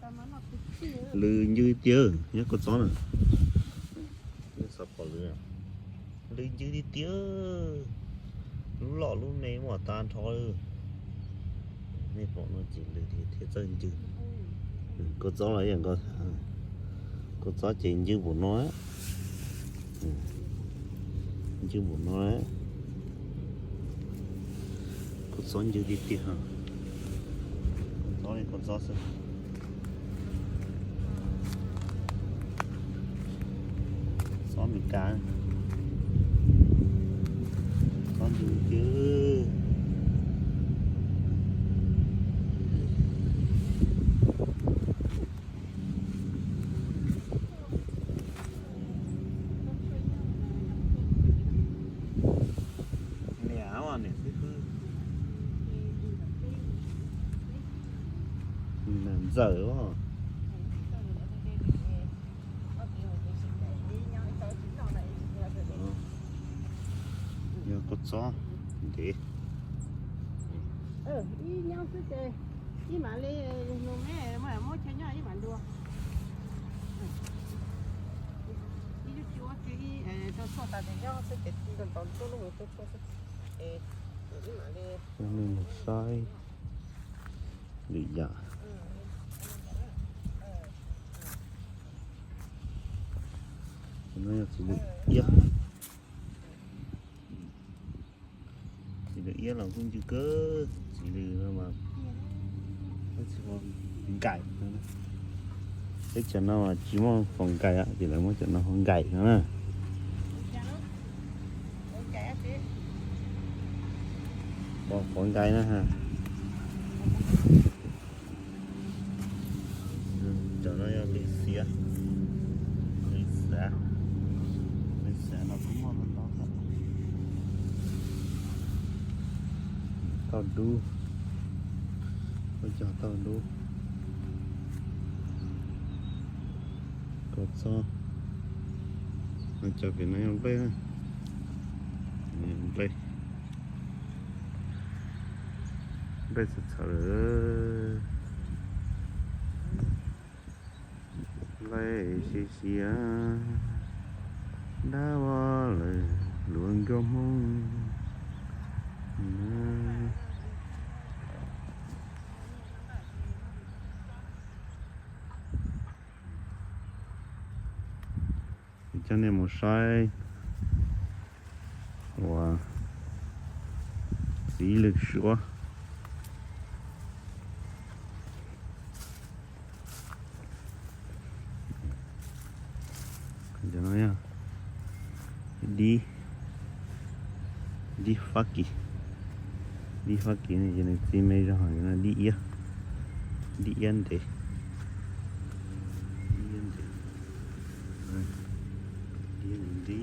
Lwj ncw tiag, nyob kua txob na. Xav pom lwj, lwj ncw tiag tiag. Lub loj lub me muaj tag nrho li. Nej pom no ces lwj tiag thiab txawj ncw. Kua txob los ib yam nkaus, kua txob ces ncw npaum no, ncw npaum no. Kua txob ncw tiag tiag, kua txob li kua txob xwb. Txob Amelikas, txob ncw tiag. Niam, niam xib hwb, niam ntxawm os. Yog kua txob ntev. Ib nyob xwb ces ib mam li, nus me muab chaw nyob ib mam dua. Ib lub cuab ces ib rau tshuaj tas ces nyob xwb ces ntaus ntaus lub mus rau tshuaj xwb. Ib mam li. Coj nej mus saib lwm yam. Cov no yog txiv lwm iab. Txiv lwm iab los kuj ncw kawg, txiv lwm no mas tsis muaj nkais. Teb chaws no mas tsis muaj faus nkais, ces lawv muab cov no hu nkais no na. Pom faus nkais na ha. Cov no yog lwm xiav, lwm xiav, lwm xiav no kuj muaj ntau ntau thiab. Tauj dub, ua cov tauj dub, kua txob, cov pem no yog nplej, nplej, nplej txawv txawv. Nplej siav siav, dab vog lawm luag nkauj Hmoob. Coj nej mus saib uas txiv lwm suav. Cov no yog dib, dib Fab Kis, dib Fab Kis no ces nws txiv me zog, dib iab, dib iab ntev, dib iab ntev, dib iab ntev.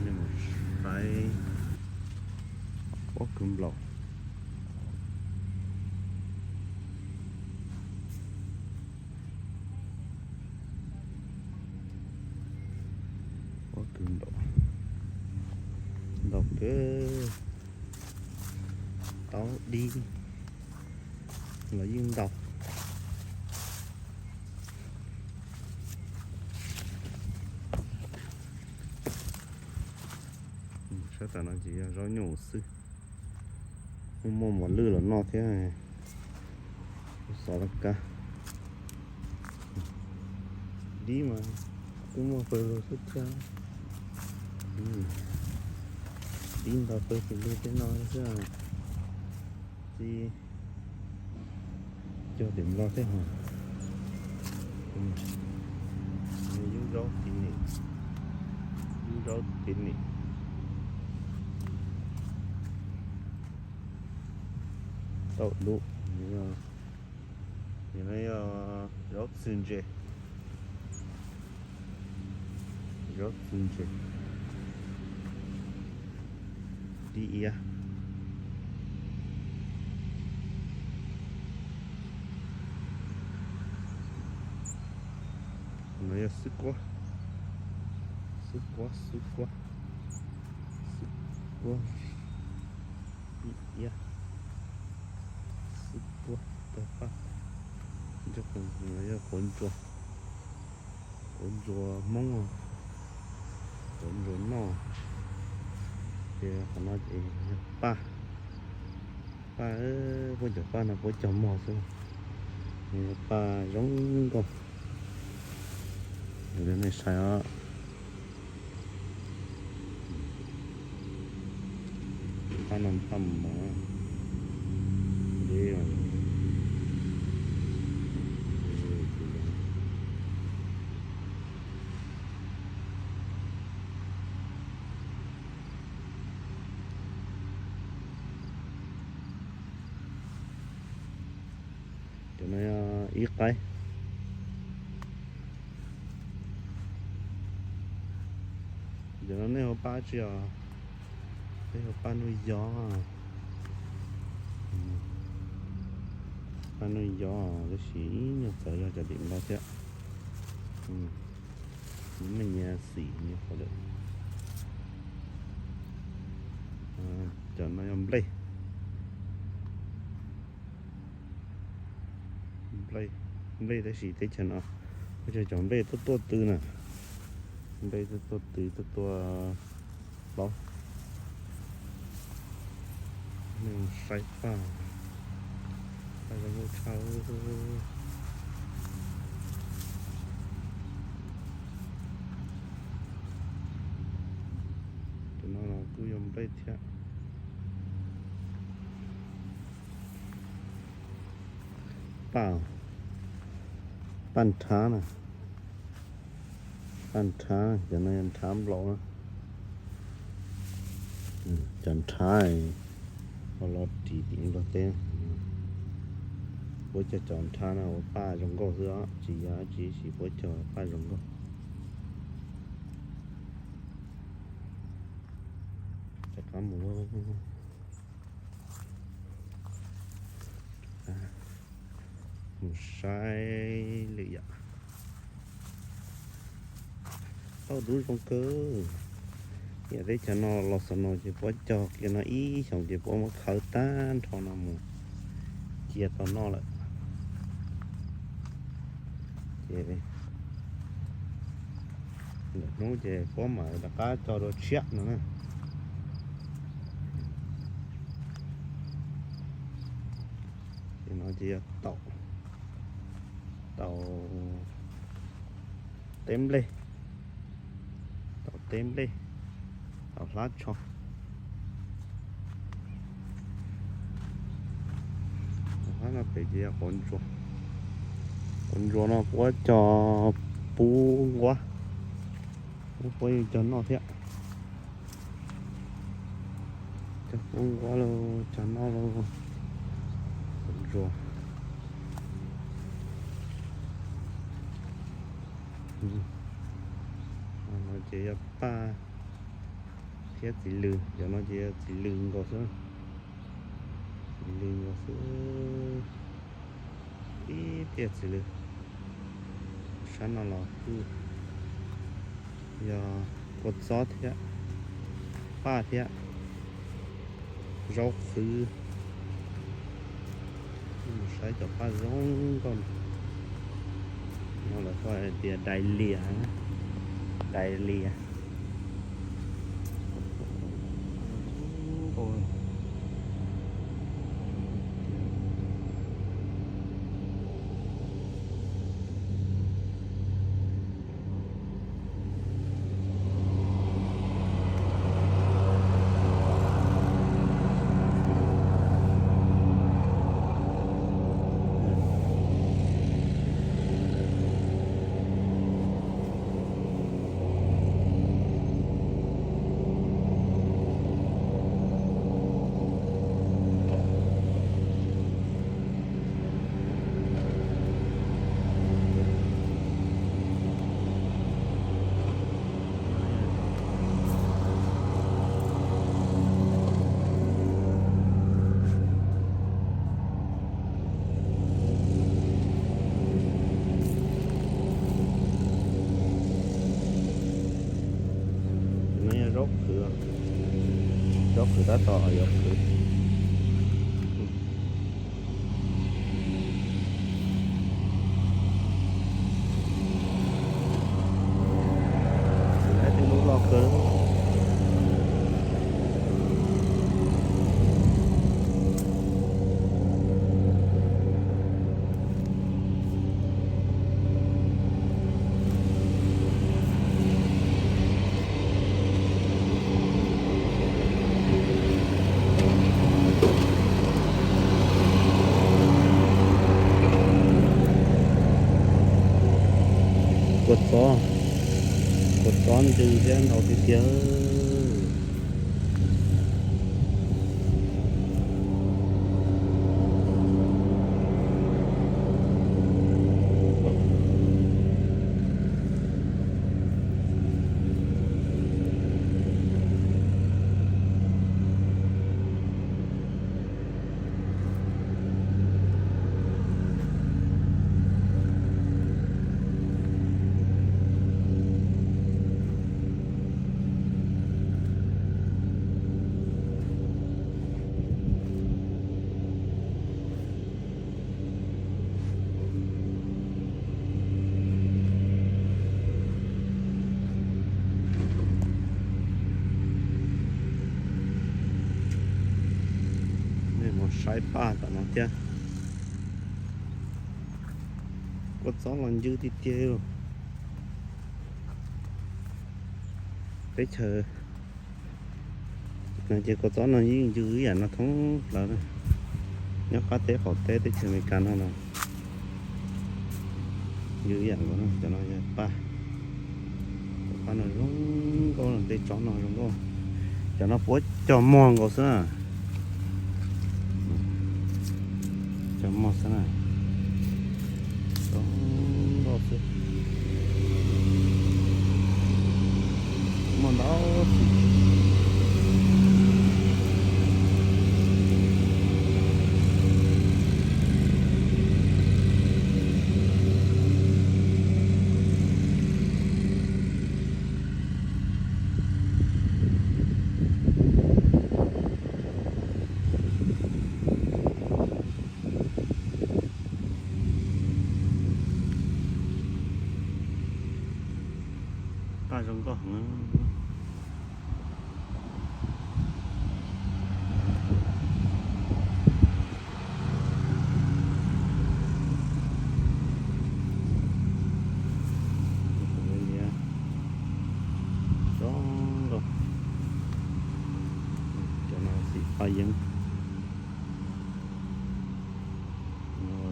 Nej mus saib pob kws nplaum, pob kws nplaum ntau kawg, taub dib los yeej ntau. Sab tas no ces yog zaub nyuj xwb, muaj muaj mos lwj los noj thiab. Xov laj kab, dib mas kuj muaj pawg lug xwb thiab. Dib ntau pawg lug tej no xwb. Txiv cog tim Nplog thiab hos. Yub zaub tiv nim, yub zaub tiv nim. Tauj dub, yog zaub txwj ntse, zaub txwj ntse, dib iab. No yog xwb kuab, xwb kuab, xwb kuab, xwb kuab. Ib iab xwb puab tawg paj. Yog quav ntsuas, quav ntsuas Hmoob, quav ntsuas noj. Ces qhov no ces yog paj, paj, puab cov paj no puab cog mog xwb, yog paj zoo nkauj. Nej saib os, paj no paj mov. Cov no ib qaib. Cov no nej hu paj tsi os? Peb hu paj nuj yog, paj nuj yog tab sis ib nyuag txawv yog cov tim no thiab. Nws muaj nyias xim nyias qhov lawm. Cov no yog nplej, nplej, nplej tab sis teb chaws no ua cov nplej tuaj tuaj tw na, nplej tuaj tuaj tw tuaj tuaj plaub. Nej saib paj, paj zoo nkauj tshaj. Cov no los kuj yog nplej thiab. Paj, paj nrhav na, paj nrhav, cov no yog nrhav nplaum na. Cov nrhav los ris tim Nplog teb. Puab cog cov nrhav no ua paj zoo nkauj xwb os, tsis yog dab tsi, puab cog paj zoo nkauj. Rov qab mus, mus saib lwm yam. Tauj dub zoo kawg. Yam teb chaws no los xaus no ces puab cog kiag no ib xyoos ces puab muab khawb tag nrho no mus cia tau noj lawm. Ces lwm hnub ces puab mam rov qab cog dua tshiab no na. Ces no ces yog taum, taum teb nplej, taum teb nplej, taum hlab tsho. Hlab no pem ces yog quav ntsuas, quav ntsuas no puab cog pub nquab, puab yeej cog noj thiab. Cog pub nquab lauj, cog noj lauj, quav ntsuas. No ces yog paj thiab txiv lws, cov no ces yog txiv lws nkaus xwb, txiv lws nkaus xwb, ib tiaj txiv lws. Sab no los kuj yog kua txob thiab, paj thiab, zaub qhwv. Mus saib cov paj zoo nkauj no, lawv hu tias dais lias, dais lias. No yog zaub qhwv, zaub qhwv tab tom yuav qhwv. kawg. Kua txob, kua txob ntws thiab ntau tiag tiag. Nej mus saib paj tom no thiab. Kua txob los ncw tiag tiag. Teb chaws no ces kua txob no yeej ncw ib yam no thoob plaws. Nyob qab teb qaum teb teb chaws Amelikas no los ncw ib yam nkaus no. Cov no yog paj, cov paj no zoo nkauj, tej tsob no zoo nkauj. Cov no puab cog muag nkaus xwb na. Cog muag xwb na. Zoo nkauj xwb. Muaj ntau txiv. Paj zoo nkauj heev. Zoo nkauj. Cov no xim paj yeeb.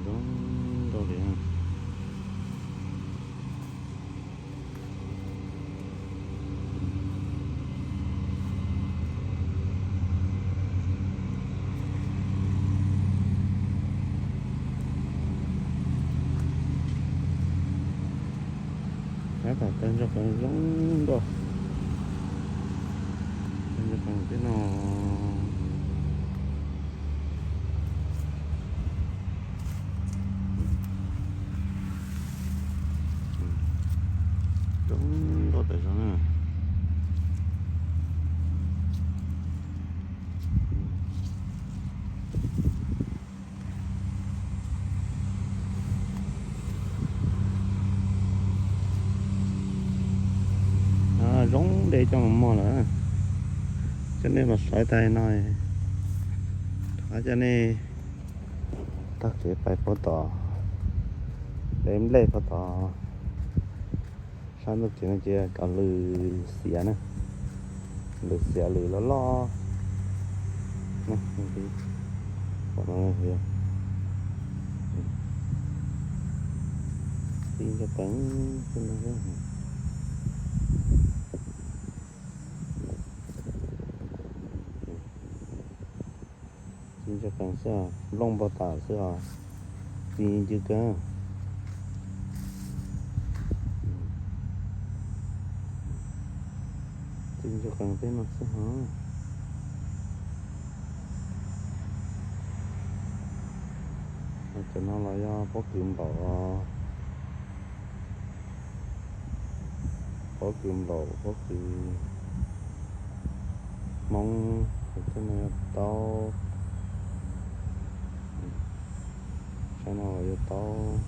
Zoo nkauj li. Tab tom tawg ntsoog qees zoo nkauj. Tawg ntsoog qees peb no. Zoo nkauj tas zog na. Zoo ntev coj los muag lawm. Coj nej los saib tag no, thov coj nej taug kev pais puag tom peb nplej puag tom sab ntuj kev no ces cov lws xiav na, lws xiav lws loj loj. Txi ntsuag qees xwb. Txi ntsuag qees xwb os, nplooj npau taws xwb os. Txi ncw kawg. Txi ntsuag qees tej no xwb hov. Cov no los yog pob kws nplaum, pob kws nplaum, pob kws Hmoob, tej no yog taub. Sab no los yog taub.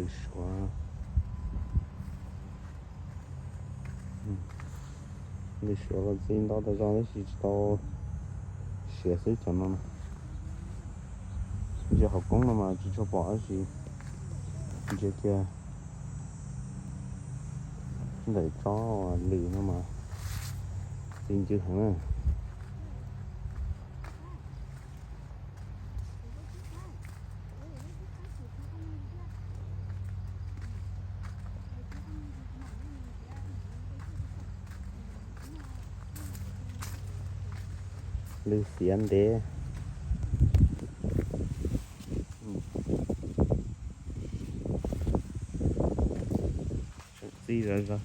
Suav, lwm suav los txi ntau tas zog tab sis tsis tau siav xwb cov no. Ntsia hauv koob no mas tsis tshua pom tab sis ntsia kiag ntawm tsob lws no mas txi ncw heev na. Lws xiav ntev. Tseem txi zov zog.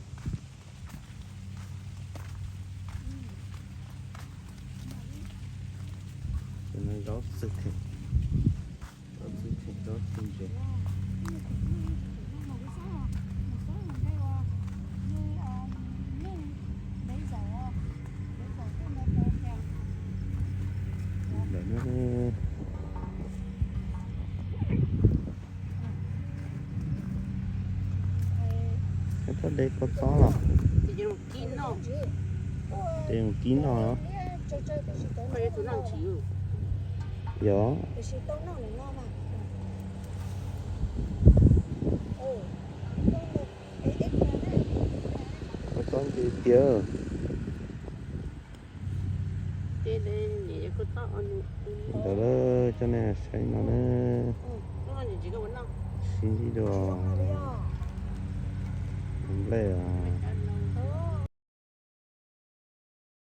Zaub txwv theem, zaub txwv theem, zaub txwv ntses. Lawm no, koj tuaj de kua txob los? Ces kib noj los? Yog. Kua txob ntse tiag. Ntawd coj nej saib no na. Sib ntsib dua nplej.